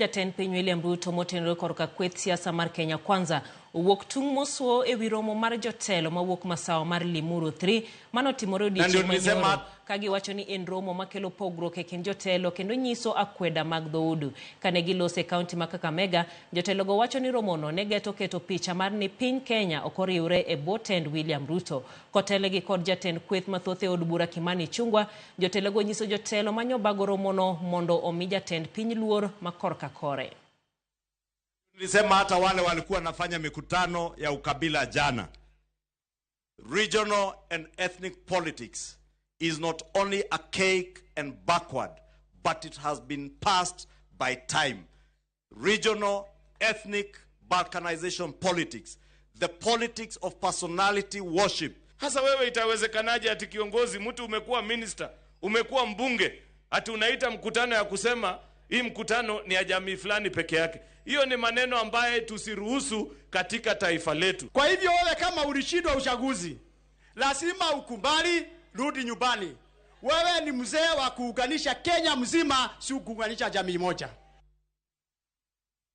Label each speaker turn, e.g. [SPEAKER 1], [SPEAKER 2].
[SPEAKER 1] Jatend piny William Ruto motenore korka kweth siasa mar Kenya Kwanza owuok tung' mosuo e wi romo mar jotelo mawuok masawa mar Limuru 3 manotimore odiechieng' manyoro ka giwacho ni en romo makelo pogruok e kind jotelo kendo nyiso akweda mag dhoudu. Kane giloso e kaunti ma Kakamega, jotelogo wacho ni romono ne geto keto picha mar ni piny Kenya ok oriwre e bwo tend William Ruto. Kotelnegi kod jatend kweth mathoth e od bura Kimani Ichung'wa, jotelogo nyiso jotelo manyobago romono mondo omi jatend piny luor ma korka kore.
[SPEAKER 2] Nilisema hata wale walikuwa wanafanya mikutano ya ukabila jana. Regional and ethnic politics is not only archaic and backward, but it has been passed by time. Regional, ethnic, balkanization politics, the politics of personality worship.
[SPEAKER 3] Hasa wewe itawezekanaje ati kiongozi mtu umekuwa minister, umekuwa mbunge, ati unaita mkutano ya kusema hii mkutano ni ya jamii fulani peke yake? Hiyo ni maneno ambaye tusiruhusu katika taifa letu.
[SPEAKER 4] Kwa hivyo wewe kama ulishindwa uchaguzi, lazima ukubali, rudi nyumbani. Wewe ni mzee wa kuunganisha Kenya mzima, si kuunganisha jamii moja.